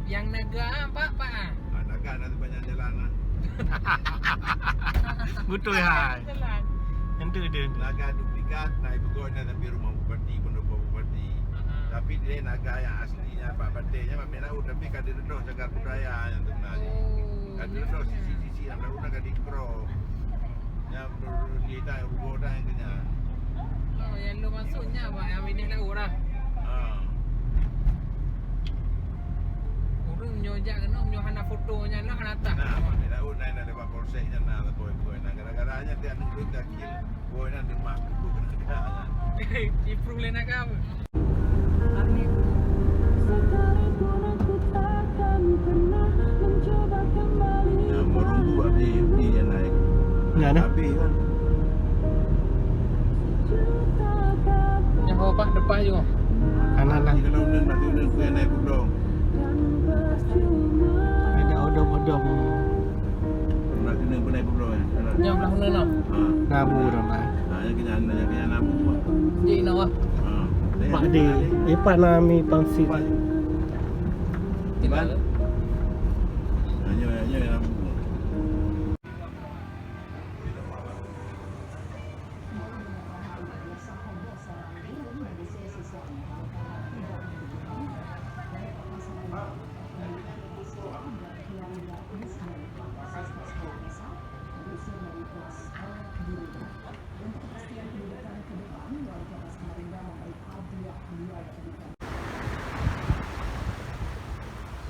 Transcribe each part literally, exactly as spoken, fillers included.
Nyang naga, Pak, Pak, ah? Ah, naga na teumpat nyang jalan lah. Beutôi hai. Jalan. Enteuk deh. Naga duplikat, na ipeugöt na tapi rumah bupati, pendopo bupati. Aha. Tapi dia naga yang aslinya Pak Bateh nya mak laut, tapi ka diredoh cagar budaya yang tu menarik. Oh, ka diredoh sisi-sisi yang laut, ka dikro. Nyan di tai rugoe tai keu nyan. Oh, nyang lôn maksud nyan, Pak, nyang binéh laôt dah. Ha. Ureueng nyoe jak keunoe, nyoe hana foto nyan lah, hana tah. Nah, binéh laôt na, na lewat polsek nyan na, boy, boy, na gara-gara nyan tiap neuk duek dakil. Boy, na demak keu keu kena. Ipru lé nakam. Nah, merunggu habis, habis yang naik. Nyan, eh? Habis kan. Nyoe ho, Pak, depan ju. Kanan lah. Kalau ni nak turun, nak naik gunung. Ada odong-odong. Pernah kena, pernah ikut belum, eh? Pernah. Nyang belah mana, nah? Ha. Nabu dah, Pak. Ha, yang kena, yang kena nabu, Pak. Cik nak, Pak. Ha. Pak di, eh, Pak Nami Pangsit. Pak. Tidak. Ha, nyo, nyo yang nabu.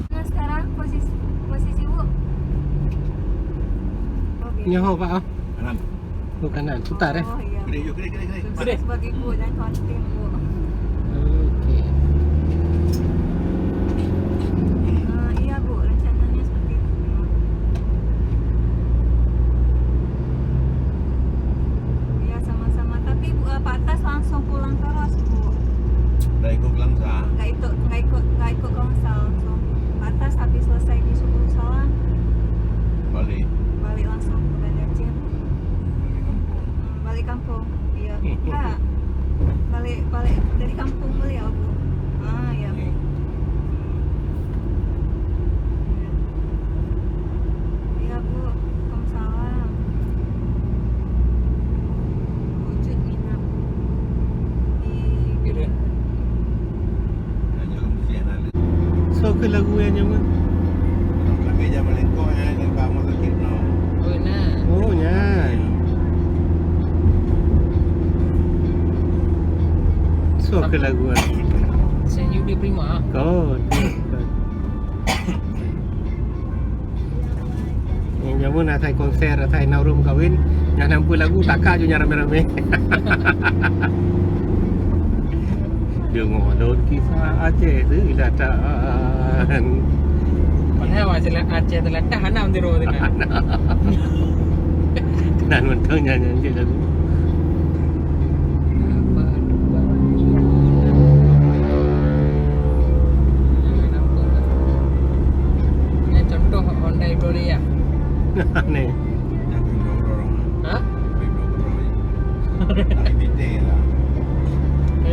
Nah, sekarang posisi, posisi Bu. Oke. Nyoho, Pak, ah. Kanan. Oh, kanan. Putar, eh? Oh, iya. Klik, yuk, klik, klik, klik. Sukses bagi Bu dan kawan tim, Bu. Oke. Eh, iya, Bu, rencananya seperti itu memang. Iya, sama-sama. Tapi, Bu, eh, Pak Tas langsung pulang terus, Bu. Dah ikut Kelangsa? Nggak ikut, nggak ikut, nggak ikut Kelangsa langsung. Pak Tas habis selesai di Subul Salam, balik. Balik langsung ke Banda Aceh, Bu. Balik kampung. Hmm, balik kampung. Iya. Enggak. Balik, balik dari kampung beliau, Bu. Ah, ya, Bu. Iya. Iya, Bu. Waalaikumsalam. Wujud minat di. Soe keuh lagu nyan, nyan? Lagu zaman lengkok nyan, lagu Abang Sakit Nong. Oh, nah. Oh, nyan. Soe keuh lagu nyan? Senyum di Prima. Oh, betul. Nyoe jameun asai konser, asai na ureueng kawin, nyang na peue lagu, taka ju nyan ramé-ramé. Deungoe lôn kisah Aceh Selatan. Padahai Aceh Selatan, Aceh Selatan hana meutiroe teuka. Hana. Keunan mantong nyan, nyan cit lagu. Nyan contoh Honda Gloria. Aneh. Ha? Tapi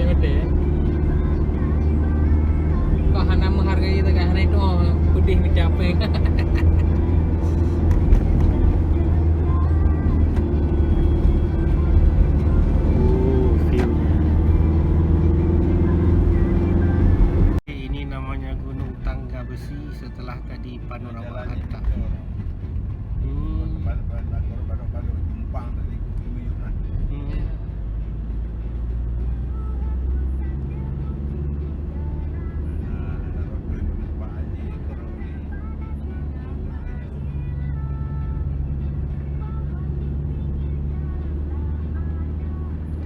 betul, ya? Kau hana menghargai, tak hana itu, oh, pedih macam apa. Oh, view-nya. Ini namanya Gunung Tangga Besi setelah tadi panorama Hatta. Hmm. Hmm.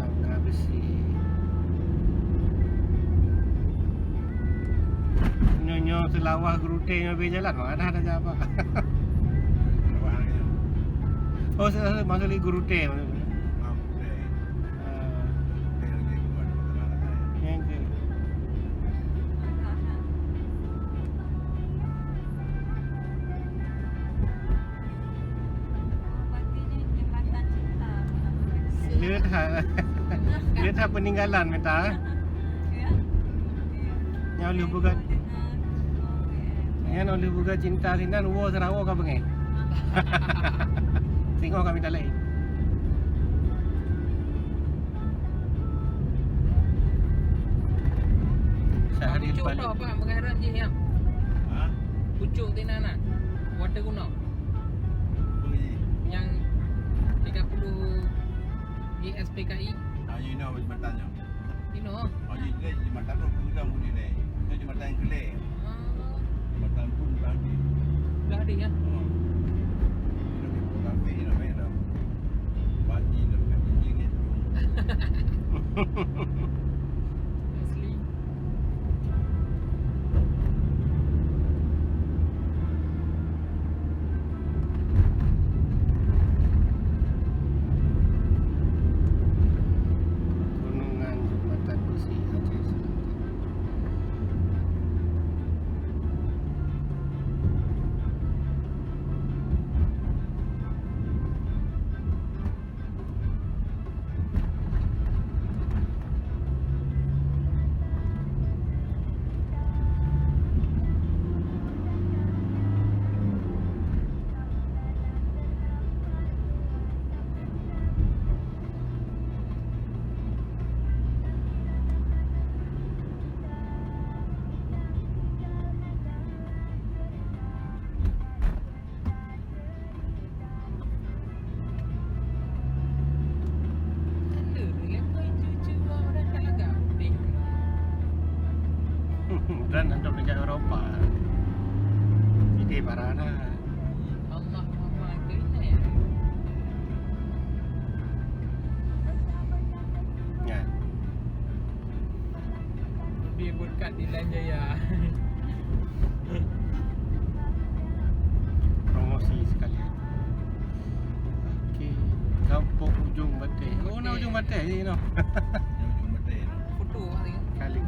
Tangga Besi. Nyoe, nyoe Seulawah Geuruteng nyoe bak jalan, mana ada siapa? Oh, se-, se-, maksud lé Geuruteng maksud lé. Ah. Nyan keuh. Leuet that, leuet that peninggalan mita. Nyang lheueh bukan. Nyan oleh buka cinta sinan, woe sira woe ka beungéh. Singoh kami talé. Sehari pucuk balik. Tau apa pengaran jih, ya? Ha? Pucuk tina na. Water gunung. Apa lagi? Yang tiga puluh G S P K I. Ah, you know, Jembatan nyoe. Inoe. Oh, jadi, jadi jembatan tu, kita boleh naik. Itu jembatan yang kelek. Ah. Jembatan tu dah habis. Dah habis, ya? Oh. Itu dia pun habis, nak main dah. Pagi dah bukan jinjing itu. Asli. Gunungan Jembatan Besi Aceh Selatan. Dan untuk negara Eropa. Jadi barana. Allah Muhammad kena ya. Ya. Lebih berkat di Lanjaya. Promosi sekalian. Okey, Kampung Ujong Bateh. Oh, na Ujong Bateh ni noh. Ujong Bateh. Foto hari ni. Kali.